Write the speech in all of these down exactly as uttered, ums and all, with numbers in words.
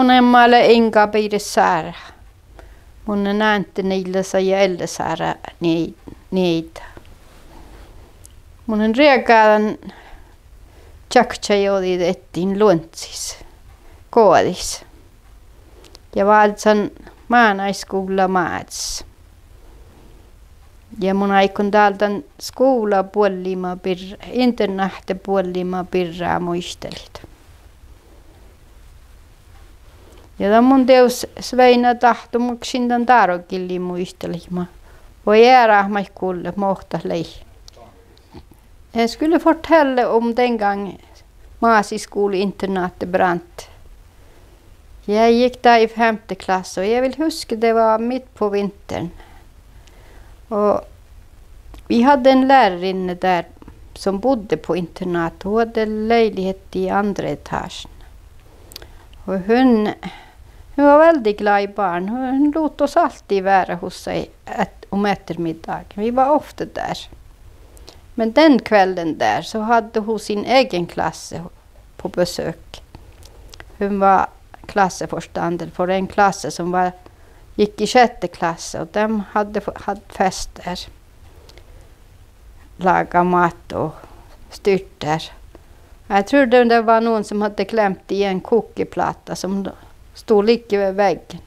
Mu namma lea Inga Bíret Sára. Mun lean Ánte Niilasa ja Elle Sára nie-, nieida. Mun lean riegádan čakčajođideaddin Luontsis, Goađis. Ja vázzán mánáidskuvlla Mázes. Ja mun áiggun dál dan skuvlabuollima birra, internáhttabuollima birra muitalit. Ja dan mun dieđus Sveina Dáhttá, mun šindan dárogillii muitalit ma-, vuoi earát maid gullet, mo dat lei. Jeg skulle fortelle om den gang Mázes skole-internatet brant. Jeg gikk der i femte klasse, og jeg vil huske det var midt på vinteren. Og vi hadde en lærerinne der som bodde på internatet. Hun hadde leilighet i andre etasjen. Og hun, hun var veldig glad i barn. Hun, hun lot oss alltid være hos seg et-, om ettermiddagen. Vi var ofte der. Men den kvelden der, så hadde hun sin egen klasse på besøk. Hun var klasseforstander for en klasse som var, gikk i sjette klasse, og de hadde f-, hatt fest der. Laga mat og styrt der. Jeg tror det, det var noen som hadde glemt i en kokeplate som sto like ved veggen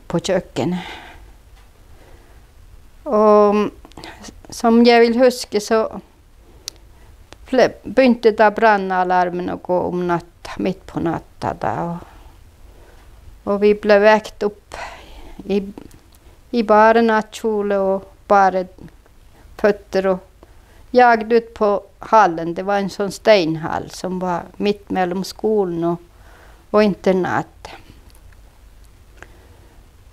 på kjøkkenet. Og som jeg vil huske, så ble, begynte da brannalarmen å gå om natta, midt på natta da, og, og vi ble vekt opp i, i bare nattkjole og bare føtter og jagd ut på hallen. Det var en sånn steinhall som var midt mellom skolen og, og internatet.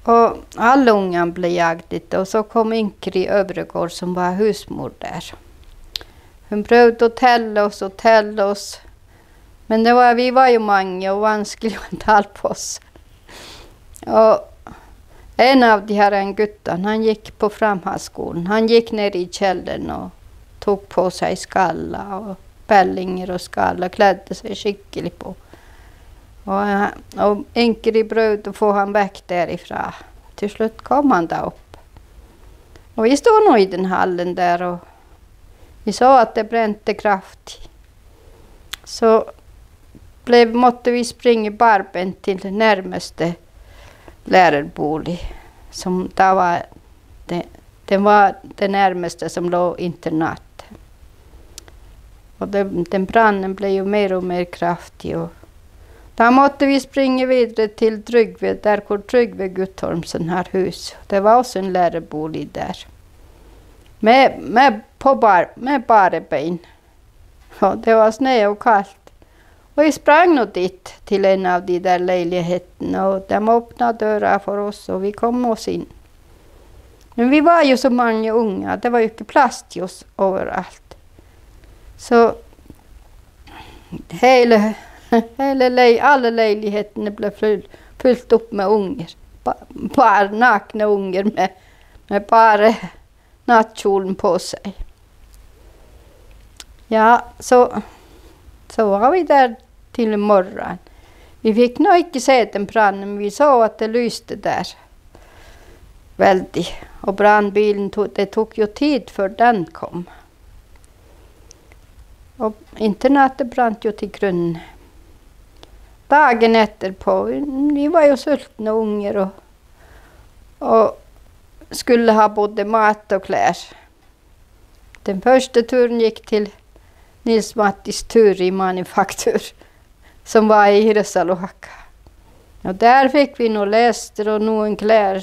Og alle ungene ble jagd ut, og så kom Ingrid Øvregård, som var husmor der. Hun prøvde å telle oss og telle oss, men det var, vi var jo mange, og vanskelig å telle på oss. Og en av de her guttene, han gikk på Framhaldsskolen. Han gikk ned i kjelleren og tok på seg skalla og bellinger og skalla, kledde seg skikkelig på. Og, og Ingrid prøvde å få ham vekk derifra. Til slutt kom han da opp. Og vi sto nå i den hallen der, og vi så at det brente kraftig. Så ble, måtte vi springe barbent til nærmeste lærerbolig, som da var det, det var det nærmeste som lå internatet. Og det, den brannen ble jo mer og mer kraftig, og da måtte vi springe videre til Trygve, der hvor Trygve Guttormsen har hus. Det var også en lærerbolig der. Med, med, på bar, med bare bein. Og det var snø og kaldt. Og vi sprang nå dit til en av de der leilighetene, og de åpna døra for oss, og vi kom oss inn. Men vi var jo så mange unger, det var jo ikke plass til oss overalt. Så hele, hele lei-, alle leilighetene ble fyll-, fylt opp med unger. Ba-, bare nakne unger med, med bare nattkjolen på seg. Ja, så, så var vi der til morgenen. Vi fikk nå ikke se den brannen, men vi så at det lyste der veldig. Og brannbilen to-, det tok jo tid før den kom. Og internatet brant jo til grunne. Dagen etterpå, vi, vi var jo sultne unger og, og skulle ha både mat og klær. Den første turen gikk til Nils Mattis Turi Manufaktur, som var i Hirsaluokka. Og der fikk vi noen lester og noen klær,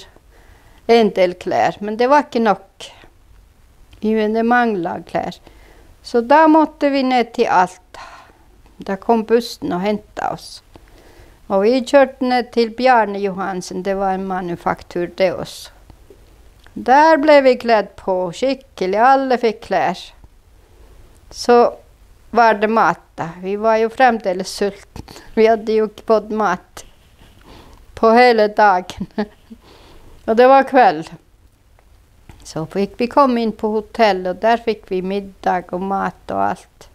en del klær, men det var ikke nok. Vi, det manglet klær. Så da måtte vi ned til Alta. Da kom bussen og hentet oss. Og vi kjørte ned til Bjarne Johansen, det var en manufaktur, det også. Der ble vi kledd på skikkelig, alle fikk klær. Så var det mat, da. Vi var jo fremdeles sultne. Vi hadde jo ikke fått mat på hele dagen. Og det var kveld. Så fikk vi komme inn på hotell, og der fikk vi middag og mat og alt.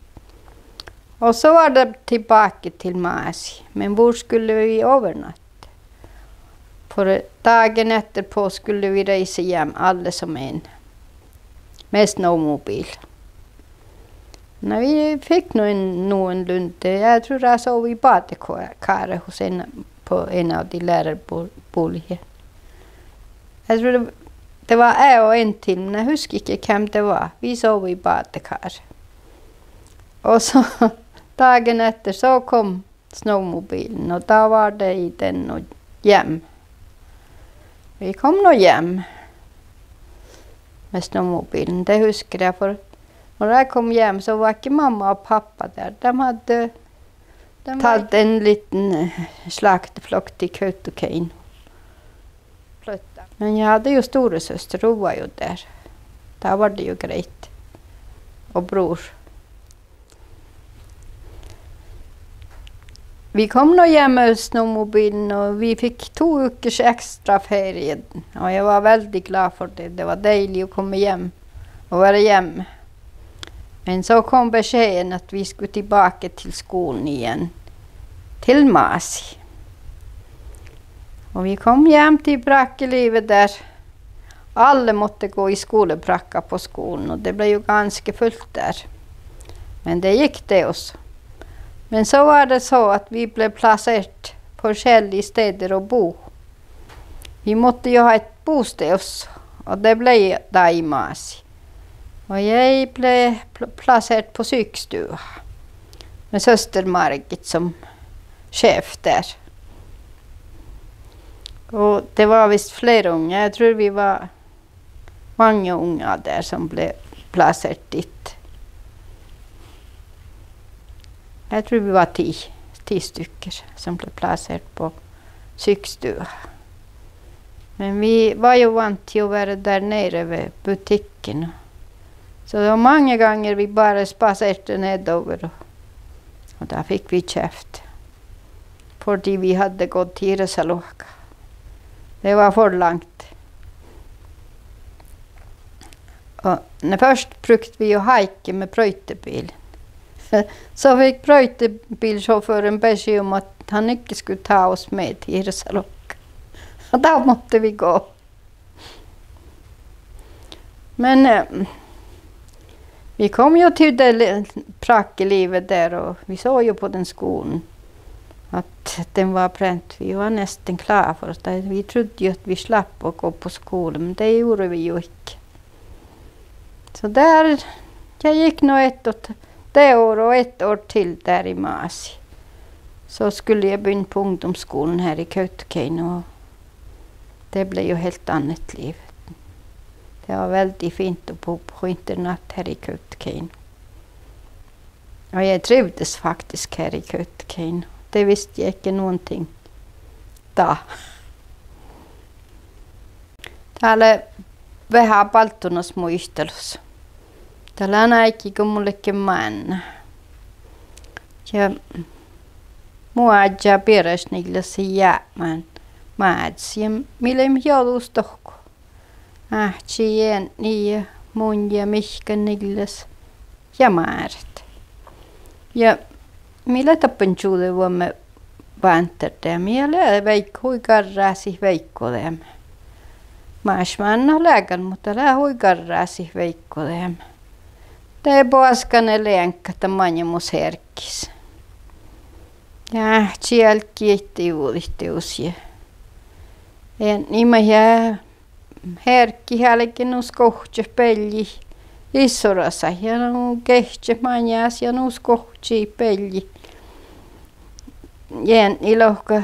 Og så var det tilbake til Masi, men hvor skulle vi overnatte? For dagen etterpå skulle vi reise hjem, alle som en, med snømmobil. Nei, vi fikk nå en noenlunde. Jeg tror jeg sov i badekaret hos en, på en av de lærerboliger. Jeg tror det, det var jeg og en til, men jeg husker ikke hvem det var. Vi sov i badekar. Og så dagen etter så kom snømmobilen, og da var det i den og hjem. Vi kom nå hjem med snømmobilen, det husker jeg, for når jeg kom hjem, så var ikke mamma og pappa der. De hadde, de hadde en liten, eh, slakteflock til Kautokeino. Men jeg hadde jo storesøster, hun var jo der. Da var det jo greit. Og bror. Vi kom nå hjem med snømmobilen, og vi fikk to ukers ekstra ferie. Og jeg var veldig glad for det. Det var deilig å komme hjem og være hjemme. Men så kom beskjeden at vi skulle tilbake til skolen igjen, til Masi. Og vi kom hjem til brakkelivet der. Alle måtte gå i skolebrakka på skolen, og det ble jo ganske fullt der. Men det gikk, det også. Men så var det så at vi ble plassert forskjellige steder å bo. Vi måtte jo ha et bosted også, og det ble da i Masi. Og jeg ble pl-, plassert på sykestua med søster Margit som sjef der. Og det var visst flere unger. Jeg tror vi var mange unger der som ble plassert dit. Jeg tror vi var ti, ti stykker som ble plassert på sykestua. Men vi var jo vant til å være der nede ved butikken. Så det var mange ganger vi bare spaserte nedover, og, og da fikk vi kjeft. Fordi vi hadde gått til Hirsaluokka. Det var for langt. Og, nei, først brukte vi jo haike med brøytebil. Så fikk brøytebilsjåføren beskjed om at han ikke skulle ta oss med til Hirsaluokka. Og da måtte vi gå. Men, eh, vi kom jo til det le-, brakkelivet der, og vi så jo på den skolen at den var brent. Vi var nesten klar for at det, vi trodde jo at vi slapp å gå på skole, men det gjorde vi jo ikke. Så der, jeg gikk nå ett og t-, det år og ett år til der i Masi. Så skulle jeg begynne på ungdomsskolen her i Kautokeino, og det ble jo helt annet liv. Det var veldig fint å bo på internat her i Kautokeino. Og jeg trivdes faktisk her i Kautokeino. Det visste jeg ikke noen ting da. Dá lea veahá balddunas muitalus. Dá lea áiggi go mun ledjen mánná. Ja mu áddjá Bieraš Niglas jápmán Mázes ja mii leimmet jođus dohko. Áhčči, eadni ja mun ja Mihkka Niglas ja Máret. Ja mii leat dáppe čuođi vuomme vánddardeami ja lea veik-, hui garrasit veikkodeami. Máš mánát leat gal, muhto lea hui garrasit veikkodeami. De boaskane leaŋkkat dan maŋimuš hearggis. Ja áhčči álggii ittá vuđiid dieđusge. Eadni maid ja hearggit álgen nu skohččat bealljit issorasat ja nu gehččat maŋis ja nu skohččat bealljit. Eadni lohká: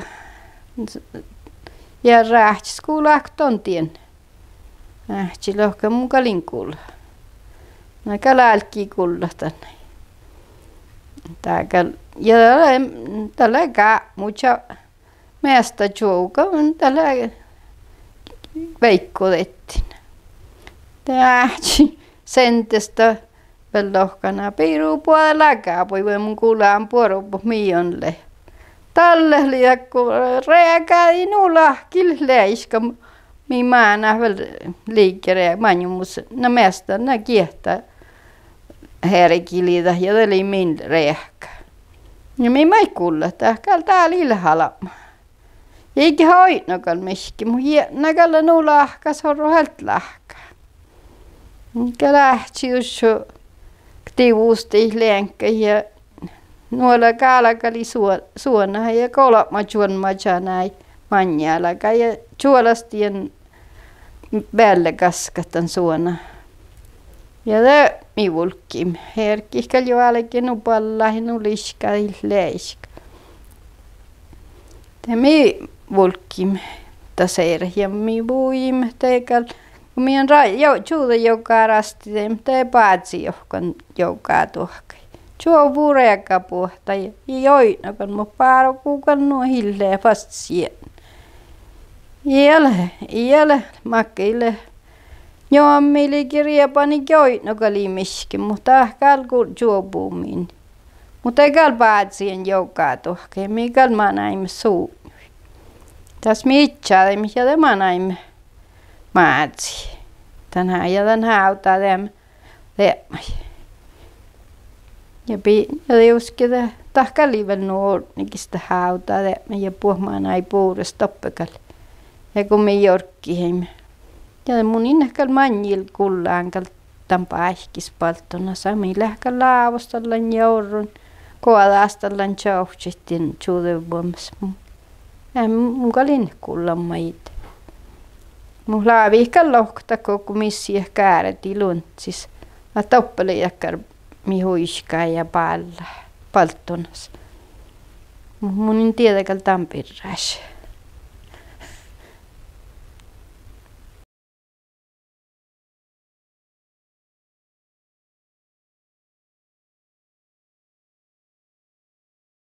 Ja ráhkes gullat don dien? Áhčči lohká: Mun gal in gula. Na gal álggii gullat dan. Dá gal, ja dat lea, dat lea gápmu ča-, measta čuovga, dat lea veikkodettiin. De áhčči sendestaa vel lohká: Na biru boađe lagábuid, vai mun gulan buorebut mii don lea. Dalle lei go reagádii nu lahkii leaiška, mii mánát vel liige re-, maŋimuš, na measta, na giehtá heargiliidat ja dat lei min reahka. Ja mii maid gullat, dat gal dál ii leat albma. Ja iige oidno gal mihkkege, muhto jietna gal lea nu lahkas, orru hált lahka. Gal áhčči dušše divustii leaŋkkaid ja nu lea gála gal suo-, suonaha ja golbma čuolmma čanáid maŋŋelaga ja čuolastii beallegaskkat dan suona. Ja de mii vulggaimet, hergit gal juo álge nu ballát ja nu liškadit leaška. De mii vulggaimet dat seret ja mii vujiimet de gal, go mii ra-, jo-, čuođi joga rastideimet de bázii johkan joga duohkai. Čuovvu reaga buohta ja ii oidno gal, muhto bárogu gal nu ii leat fas jietna. Ii leat, ii leat makkár lea. Njoammilii, riebanii, oidno gal ii mihkkege, muhto dat gal gu-, čuovvu min. Muhto de gal bázii joga duohkai ja mii gal manaimet sutnjuid. Das mii idjadeimet ja de manaimet Mázii. Dan há-, ja dan hávdadeami diebmái. Ja bi-, ja dieđusge de, dat gal lei vel nu ortnegis dat hávdadeami ja buot manai bures doppe gal. Ja go mii jorggiheimet. Ja de mun in leat gal maŋŋil gullan gal dan báikkis Balttonas, mii leat gal lávostallan ja orron goađastallan čoavččaid dan čuođivuođas. Ja mun gal in leat gullan maid. Muhto lávejit gal lohkat go mis lea gárddi luonddes. Na doppe lei dakkár mii huiškká ja bállá Balttonas. Muhto mun in dieđe gal dan birraš.